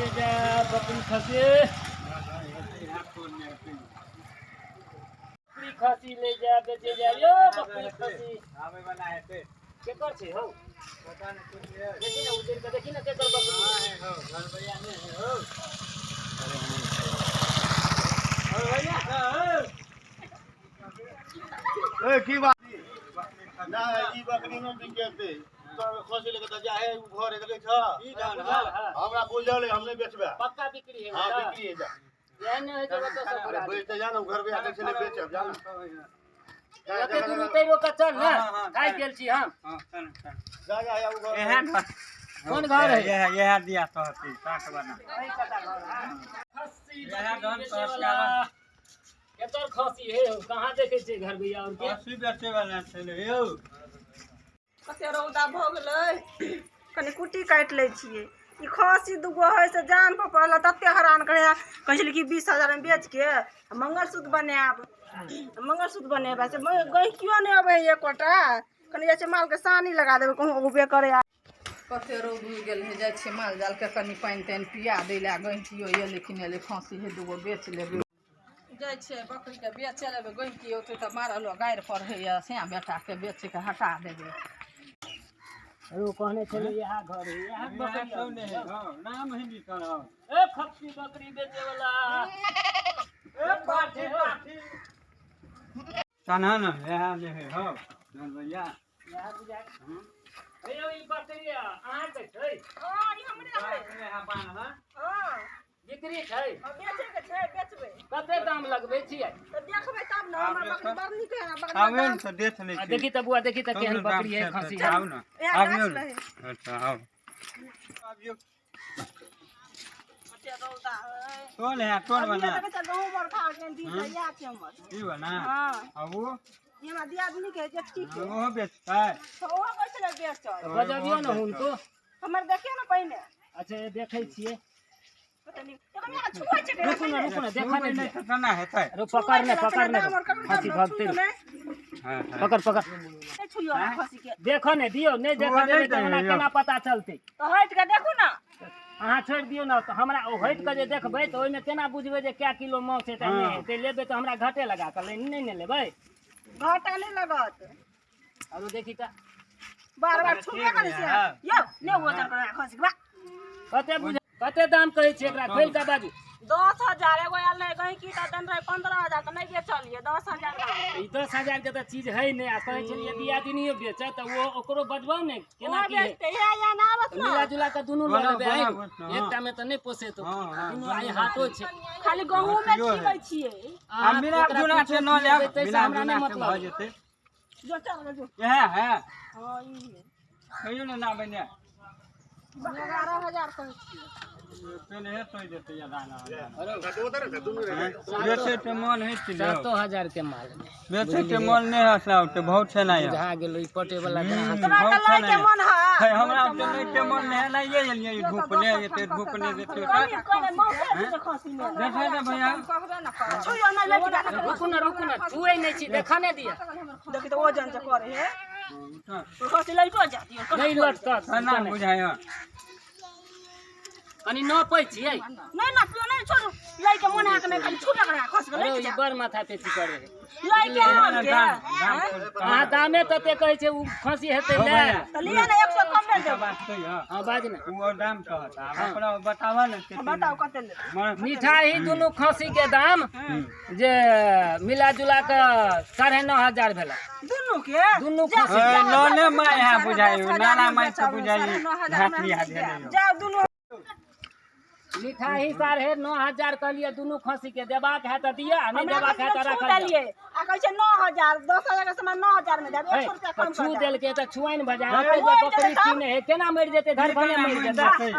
बेचे जा बकरी खसी, बकरी खसी ले जा बेचे जा यो बकरी खसी आवे वाला हेतै। केकर छै हौ? पता नहीं कुछ है। देखी ना उजर के, देखी ना केकर बकरी है हो, घर भैया ने है हो। अरे भैया ए की बात ना, ई बकरी न बिकेते तो खसी लेके त जा है घर देखै छ। ई दान है। हमरा बुझल है, हम नहीं बेचबे। पक्का बिक्री है? हां बिक्री है जा। एहन नहि होइ जे ओतऽ सँ अरे घुरा दी। बेचते जा ना, घर पे आके चले बेचब जा ना। ओते दूर उतैरो के चल ने, थाकि गेल छी हम। हां चल चल जा जा या उ घर। एहन कोन घर है? यह यह दिया तो हती साठ बना। खस्सी इएह बकरी धन बेचे तो वाला। केकर खसी हे हौ? कहाँ देखै छियै घर भैया और के? खसी बेचे वाला छलै यौ। कते रौदा भऽ गेलै, कनि कुट्टी काटि लै छियै। ई खसी दूगो हइ से जान पर पड़ल, तते हरान करै। कहै छलै कि 20,000 मे बेचके मंगलसूत्र बनायब, मंगलसूत्र बनेबै से गहिकियो नहि अबै है एकोटा। कनि जाइ छै मालके सानी लगा देबै, कहूँ उबे करै। कते रौद उगि गेल है, जाइ छियै माल जालके कनि पानि तानि पिया दै लए। गहिकियो एलै कि नहि एलै, खसी है दूगो बेच लेबै। जाइ छियै बकरीके बेचे लेबै, गहिकी औतै तऽ मारल गारि पढ़ैए, सएह बेटाके बेचके हटा देबै। अरे कहने छलै इएह घर है, इएह बकरी सब ने है। हां नाम है लिखल हो। ए खस्सी बकरी बेचे वाला। ए पाठी पाठी चना न यह ने है हो घर भैया। इएह बुझा हे यौ, ई बकरी अहाँके छै? हँ, ई हमरे है। हां हँ। बिक्री छै? बेचैके छै, बेचबै। कते दाम लगबै छियै? तऽ देखबै तब ने। हमर बकरी बड़ नीक है। बकरी आबे न तऽ देख लै आ छी। देखी तऽ बुआ, देखी तऽ केहन बकरी है खसी है। आउ न इएह आबियौ गाछ न। रहै। अच्छा आउ आबियौ। कते रौदा है। टोल है टोल अभी बना। देखै छियै गहूँम आर खा गेल दिन तऽ इएह छै हमर। ई बना। हँ। आ वो ई हमरा दियादनी के है, जेठकी के। ओहो बेचतै। तऽ ओहो कहै छलै बेचल। बजबियौ ने हुनको। हमर देखियौ ने पहिने। अच्छा ये देखै छियै। कते नीक। एकरा छुबै छै। रुकू ने, रुकू ने, देखऽ नहि नहि दिअ। तऽ केना हेतै? अरे पकड़ ने, पकड़ ने, खसी भगतै। हां हां पकड़ पकड़। नहि छुइयौ हमरा खसी के। देखऽ ने दियौ, नहि देखऽ छुअ देबै नहि तऽ हमरा दैयै। केना पता चलतै? तऽ हटि कऽ देखू ने। अहाँ छोड़ि दियौ ने, तऽ हमरा ओ हटि कऽ जे देखबै तऽ ओहिमे केना बुझबै जे कए किलो माछ हेतै नहि हेतै? लेबै तऽ हमरा घाटे लगा कऽ नहि ने लेबै। घाटा नहि लगत। आरो देखी तऽ बार बार छुबे करै छै यौ। नहि ओजन करै खसी के बा। कते बुझ, कते दाम कहै छियै एकरा? खोलि कऽ बाजू। 10,000। एगो आयल रहै गहिकी तऽ देने रहै 15,000, तऽ नहि बेचलियै। 10,000 दाम। ई 10,000 के तऽ चीज है नहि। आ कहै छलियै दियादिनियो बेचत तऽ ओ ओकरो बजबौ ने केना ओहो की है। बेचतै हे या ना आबत ने। मिला जुला कऽ दुनू लऽ बोला, लेबै। बोला, आइ बोला, एकटा मे तऽ नहि पोसेतौ। हाँ, हाँ, दुनू आइ हाटो छै। खाली गहूँमे अथियो है। खिबै छियै। आ मिला ओकरा जुला कुछो के न लेब, खिएबै ताहिसँ मिला हमरा जुला नहि के मतलब। भऽ जेतै। जो चल गे जो। इएह है। हँ ई है। कहियो ने ना बने। 11,000 कहै छियै। पहले तोड़ देतै या दाना। उधर है दुनू रे। बेचे के मन है कि 7,000 के माल मे बेचे के मन नहि हसला ओते बहुत छै ना। बुझा गेल ई पटे वाला ग्राहक। तोरा तऽ लै के मन है। है हमरा ओते लै के मन नहि है। लाइए एलियै ई धूप नहि एते धूप नहि देते। कनि कनि मौसे छै खसी मे। देखै ने भैया। कहबे ने करब। छुइयौ नहि लटि जायत। रुकू ने, रुकू ने, छुए नहि छी, देखऽ नहि दिअ। देखी तऽ ओजन जे करै है। खसी लटो जायत यौ। नहि लटकत। केना बुझाय? कनि नपै छियै। नहि ना पियो नहि छोड़ू। लै के मन है कि नहि, खाली छुबे करै खसी के अरे लटि ई जायत। बड़ माथा पेची करे है। लै के मन के अहाँ दामे तते कहै छै, उ खसी हेतै ले। तऽ लिअ ने, 100 कम नहि देब। बात कहियो। हँ बाज ने। ओ दाम कहत आब अपना बताबऽ ने। बताउ कते लेबै? मिठाई दुनू खसी के दाम जे मिला जुला कऽ 9,500 भेलै। दुनू के? दुनू खसी। नने my है बुझाइ नाना माय से बुझाइ घाटी है भेलै। जाउ दुनू। मिठाई 9,500 कहलियै दुनू खसी के। देबाक है तऽ दिअ, आ नहि हमरा देबाक है खसी तऽ छू राखल जाउ। देलियै आ कहै छै 9,000। 10,000 के सामान 9,000 मे देब, 100 रुपया तऽ कम छू कर देब। देलकै तऽ छुआनि भऽ जाय। ओते जे बकरी कीने है केना मरि जेतै? धड़फड़े मरि जेतै।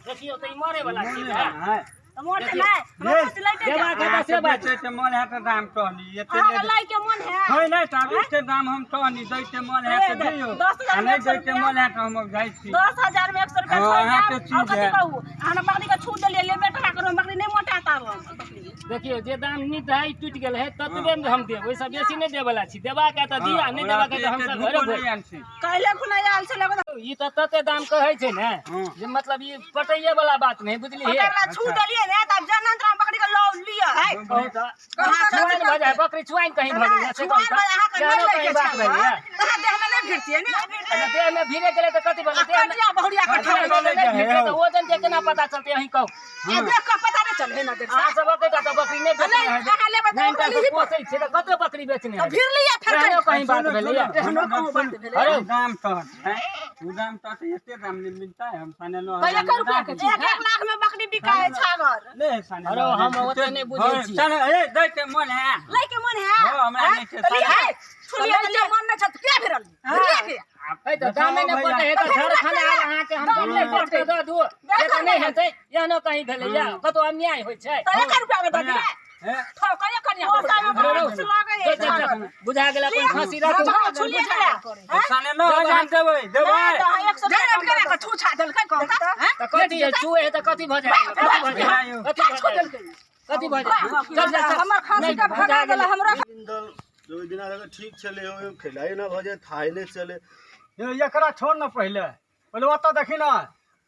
देखियौ तऽ ई मरे वाला चीज है। है तऽ मरतै नहि, हमरा खसी लैटे जायत। देबाक है तऽ से बाजू। बेचे के मन है तऽ दाम कहली एते अहाँके लै के मन है? है नहि तऽ आब एते दाम हम कहली। दै के मन है तऽ दियौ, आ नहि दै के मन है तऽ हम जाइ छी। 10,000 मे 100 रुपया हाँ, छोड़ि अहाँके देब। चीज आओर कथी है। कहू? अहाँ बकरी के छू देलियै, लेबे टका करो। में बकरी नहीं मोटाता आब बकरी। देखियो जे दाम निधाई टूटि गेल है ततबे में हम देब, ओहिसँ बेसी नहि देबला छी। देबाक है तऽ दिया, नहि देबाक है तऽ हमसब घरे घरे। काल्हि खुना आयल छलै। ई तऽ तते दाम कहै छै ने जे मतलब ई पटैये वाला बात नहि, बुझलियै? ओकरा छू देलियै ने तब जनंत्र बकरी के लौ लिअ है। कहू तऽ छुआइन भऽ जाइ, बकरी छुआइन कहीं भऽ गेलै से कहू छुआइन तऽ। भऽ अहाँके केहनो नहि कहीं लैके बात छै। भेलैए। अहाँ देह में नहि भिड़तियै ने? अच्छा, देह में भिड़े गेलै तऽ कथी भेलै? देह में कनिया बहुरिया के देह में नहि भिड़तै तऽ वजन के केना पता चलतै, अहीं कहू? आ देख कऽ पता नहि चले ने देख। अहाँ सब एकेटा तऽ बकरी नहि बेचने नहि, हेबै। अहाँ लेबै तऽ नहि ओकरा तऽ लिही। पोसै छियै तऽ कते बकरी बेचने हेबै? भिड़ लिअ फेर। एहनो कहीं बात भेलैए? एहनो कहूँ बात भेलै? अरे दाम तो है, वो दाम तो एते दाम नहीं मिलता है। हम 9.5 पहिले हजार कै रुपया के चीज? 1-1 लाख में बकरी बिकाय छागर। ले साढ़े अरे नौ हम हजार। ओते नहि बुझै छी। चल, ए दै के मन है। लै के मन है? हाँ, हमरा नहि छै। तऽ लिअ है। छुलिया लैके मन नहि छै तऽ किया भिड़ल? भिड़िया के है तऽ दामे नहि पटै है तऽ झरखाना आब अहाँके हम दाम नहि पटतै दऽ दू, से तऽ नहि हेतै। एहनो कहीं भेलैए? कतौ अन्याय होइ छै? तऽ 1 रुपया में दऽ दियै। हे, ठोकै कनिया। पोसा में बड़ा खुश लागै है चल, चल, छागर। चल, बुझा गेल, अपन फांसी राखू। छुलिया गेलै। 9.5 हजार देबै, देबै। नहि तऽ 100 जरे केना के छू छा देलकै कहू तऽ, हैं? तऽ कथी है? चूहे है तऽ कथी भऽ जाइ? कथी भऽ जाइ? कथी भऽ जाइ? कथी भऽ जाइ? चल चल चल। हमर खाँसी के भगा देला हमरा। ओहि दिना ठीक छलै, ओहि खेलाइ नहि भऽ जाइ, थाहे नहि चले। एकरा छोड़ न, पहिले पहिले ओतऽ देखी न,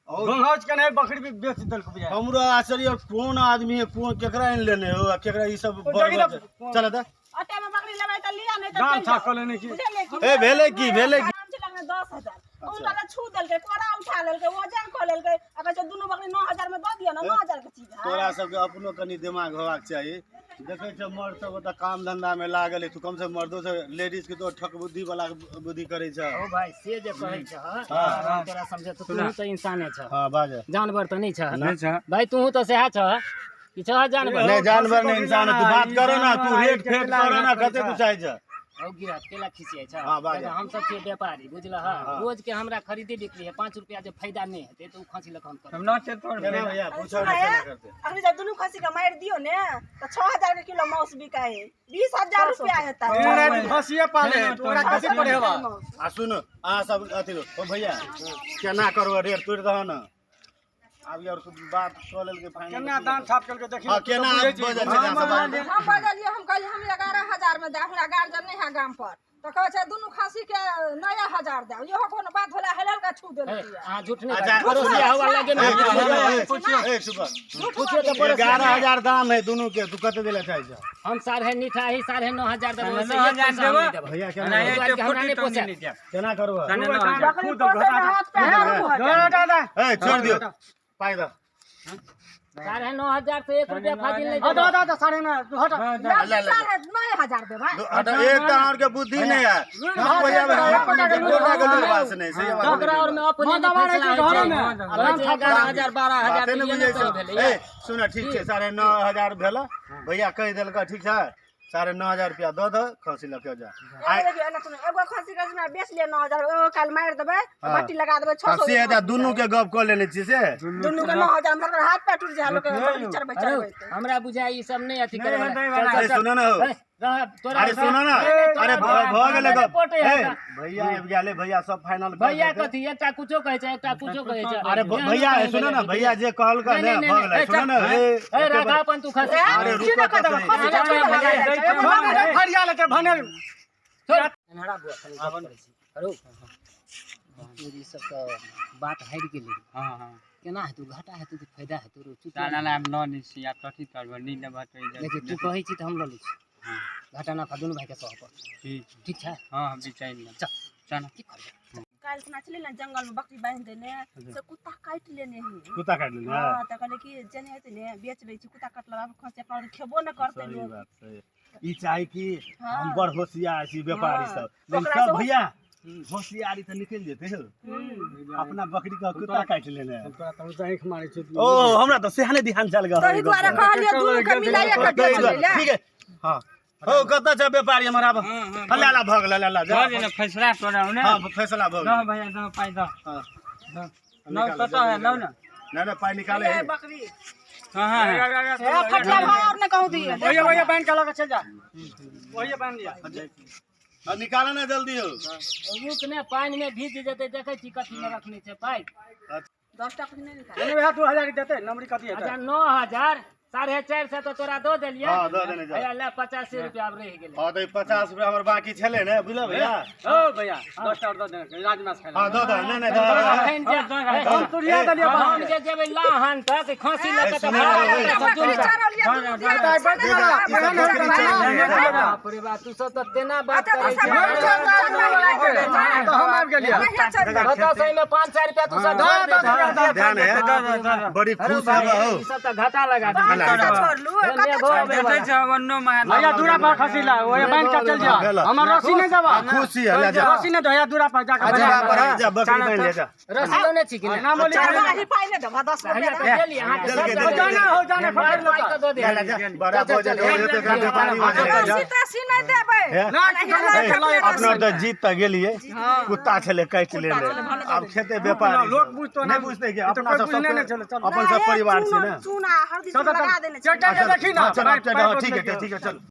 गंगाज के नहीं बकरी भी बेच देलक बुझाय। हमरो आश्चर्य, कोन आदमी है, कोन केकरा आनि लेने हो आ केकरा ई सब। देखी न। चल तऽ। अते में बकरी लेबै तऽ लिअ, नहि तऽ दाम चलि छा जाउ। कऽ लेने की? बुझलियै की? ए भेलै की, भेलै की? दाम छलै 10,000। हुनका लग छू देलकै, कोरा उठा लेलकै, वजन कऽ लेलकै आ कहै छै दुनू बकरी 9,000 में दऽ दिअ ने। 9,000 के चीज है? तोरा सबके अपनो कनि दिमाग होबाक चाही। देखै छ मर्द सब ओतऽ काम धंधा में लागल है, तू कम से कम मर्दो से लेडीज के तो ठक बुद्धि वाला बुद्धि करै छ। ओ भाई, से जे कहै छह, हम तोरा समझे तऽ तू तऽ इंसाने छह। हाँ, बाज। जानवर तऽ नहि छह। नहि छै। भाई, तू तऽ सएह छह कि छह जानवर? नहीं, जानवर नहीं, इंसान है। तू बात करो ना, तू रेट फेट करो ना, कते तू चाहे छ? हौ गिरहत, केला खिसियाइ छ? हाँ, बाज। हम सब छियै व्यापारी, बुझलह? रोज के हमरा खरीदी बिक्री है, 5 रुपया जे फायदा नहि हेतै तऽ ओ खसी लऽ कऽ हम करब? हम न छै तोर। केना भैया, पूछो ना, केना करते? अखनी जब दुनू खस्सी के मारि दियौ ने तऽ 6,000 के किलो मांस बिकाय है, 20,000 रुपया हेतै। खसिए पाले तोरा, कथी पढ़ेबा? आ सुन, अहाँ सब अथी ओ भैया, केना करबो? रेट तोड़ि दह न आब यार, बात कऽ लेलकै फाइनल। केना दाम छाप केलकै देखी। हाँ, केना बजल छै दाम सब? हम बजलियै, हम कहलियै हम 11,000 में दे, हमरा गार्जियन नहि है गाम पर, तऽ कहै छै दुनू खाँसी के 9,000 दे। इहो कोनो बात भेलै? हेलल के छू हे, देलकै। अहाँ झूठ नहि अच्छा। बाजू। पड़ोसिया हुआ लगे ने। ए, सुपर। पूछियो तऽ पड़ोसिया। 11,000 दाम है दुनू के, तू कते देला चाहे छ? हम साढ़े निठाही 9.5 हजार देबै, ओहिसँ नौ एक हजार पैसा हम देबै? नहि देबै। भैया, केना नहि, दुआरे एते के हमरा फुटी नहि टंगी पोसायत। नहि देब। केना करबो? 9.5 हजार। बकरी पोसै में हाथ पैर हाथ। ए, छोड़ दियो, पाइ दऽ। 9.5 हजार से 1 रुपया फाजिल नहि हट। देबै। हट, 9.5 हट। ले, ले। 9,000 देबै। एक तऽ अहाँके बुद्धि नहि है, भैया, गोटा के बात नहि सही बात। ओकरा और में अपने माँ दबा रहै छै घरे में। कहै छै 11,000 12,000। बाते नहि बुझै छै। ए सुन, ठीक छै, 9.5 हजार भेल, भैया कहि देलक, ठीक छै, 9.5 हजार रुपया दऽ दऽ, खसी लऽ के जा। एगो देखियौ, एना सुनू, एगो खस्सी के हमरा बेच लिअ 9,000, एगो काल्हि मारि देबै, बट्टी लगा देबै, 600। से हेतै, दुनू के गप कऽ लेने छी से। दुनू के 9,000 में हाथ पैर टूटि जाय लोक के बकरी चरबै अरे चरबै। हमरा बुझाइ ई सब नहि अथी करे वाला। नहि, चल, अरे चल, सुन न हो। ए, रह, तोरा अरे सुन न, अरे भऽ गेलै गप। पोटे है ए, तऽ। भैया आबि गेलै, भैया सब फाइनल कऽ भैया देतै। कथी, एकटा कुछो कहै छै, एकटा कुछो कहै छै। अरे भैया सुन न, भैया जे कहलकै नहि, ने नहि, भऽ नहि, गेलै। ए, सुन न, चल। ए ए, राखा अपन तू खसी। अरे रुको तऽ सही। फरिया लेते भने। छोड़। अन्हारा बुआ, कनि गप करै छी। हरौ, ई सब तऽ बात हटि गेलै। हाँ हाँ। केना हेतौ? घाटा हेतौ कि फायदा हेतौ रौ? चुप। साला आब लऽ लै छी, आब कथी करबै? नहि लेबह तऽ इज्जत। देखी, तू कहै छी तऽ हम लऽ लै छी, घाटा नाफा दुनू भाइके सहऽ पड़तौ। ठीक। ठीक छै? हाँ, हम बिचारि लेब। चल। चल। की करबै? काल्हि खुना छलै ने जंगल में बकरी बान्हि देने, से कुत्ता काटि लेने है। कुत्ता काटि लेने? हाँ, तऽ कहलियै कि जेने हेतै ने बेच लै छी, कुत्ता कटलक खसी अपना खेबो ने करतै सही लोक। बात सही। ई चाही कि हाँ। हम बड़ होशियार छी व्यापारी हाँ। सब, लेकिन ओकरा सब से भैया होशियारी तऽ निकलि जेतै हौ। अपना बकरी के कुत्ता काटि लेने है। तोरा तऽ आँखि मारै छै। ओ हमरा तऽ सेहा नहि ध्यान चल गेल। तही दुआरे कहलियै दुनू के मिलाइए के बेच लै लए। ठीक है, हाँ हो, कतऽ छै व्यापारी हमर? आब ला ला, भऽ गेलै, ला ला जा। भऽ गेलै फैसला तोरा ने। हाँ, फैसला भऽ दह गेल। भैया, दह पाइ दह। हाँ। दह। नौ कतऽ है लौ ने? नहि नहि, पाइ निकाले है। बकरी कहाँ है? ए, फटला भाई और ने कहूँ दिए। वही वही बान्हि के लऽ के चलि जा, वही बान्हि लिअ। हाँ, निकालो ना जल्दी हो। रुक ने, पानि मे भीज जेतै। देखै छी कथी मे रखने छै पाइ। 10टा कुछ नहि निकाल। चलू, वएह 2000 देतै, नमरी कथी हेतै? अच्छा, 9000 450 तऽ तोरा दऽ देलियै। हँ, दऽ देने जा। हैया ले, 85 रुपया आब रहि गेलै। हँ, तऽ ई 50 रुपया हमर बाकी छलै ने, बुझल भैया? ओ भैया, 10टा और दऽ देने, राजमास खाइ हँ, लए। दऽ दऽ, नहि नहि, दऽ दऽ। अखन जे हम तुरिया देलियै हम बाहर। जे जेबै लाहन तक खसी लऽ कऽ तऽ सुनै भाड़ा ने, लगतै सब बकरी जुमटा। चरल ये, दुनू दियाद बैठ छलै जा, ने, ई सब बकरी बकरी चरल चरल ये। ये। बाप रे बाप, तू सब तऽ तेना बात अच्छा, करै दोसर छै। बकरी चरल ये। तऽ हम आबि गेलियै। बढ़िआँ चलि जाउ। कतऽ से एहिमे 500 रुपया तू सब दऽ जोड़ दऽ दे। दऽ। ध्यान है, बड़ी खुश हेबऽ हौ। ई सब तऽ घाटा लगा देलकै। कतऽ छोड़लू? कतऽ छोड़लू? देखै छै अन्नो मार। भैया, दूरा पर खसी ला, ओए बान्हि के चल जा। भेल। हमर रस्सी नहि देबा। खुशी है, ले जा। रस्सी नहि दो, हैया दूरा पर जाके अच्छा, बान्हि पर जा, बकरी बान्हि ले जा। रस्सी लौने छी कि नहि? नाम लिखा। चल, ही पाइ नहि देबह, 10 रुपया हैया दे। तऽ देली अहाँके सब देलकै, दऽ हो देली। जाना, हो जाना, पाइ पकड़ लो। पाइ कऽ दऽ दे। ले जा, बड़ा भऽ जेतै, ओ जेतै, व्यापारी हो जेतै, जा। रस्सी तस्सी नहि देबै। हे? नहीं, अपना तऽ जीत तऽ गेलियै, कुत्ता छलै काटि लेने, आब खेते व्यापारी लोक बुझतो नहि बुझतै कि ई तऽ अपना कोइ सब बुझने नहि छलै, चल। अपन सब परिवार छै ने। चूना हरदी लगा देने चटा के देखी ना। चल, ठीक है, ठीक है, चल।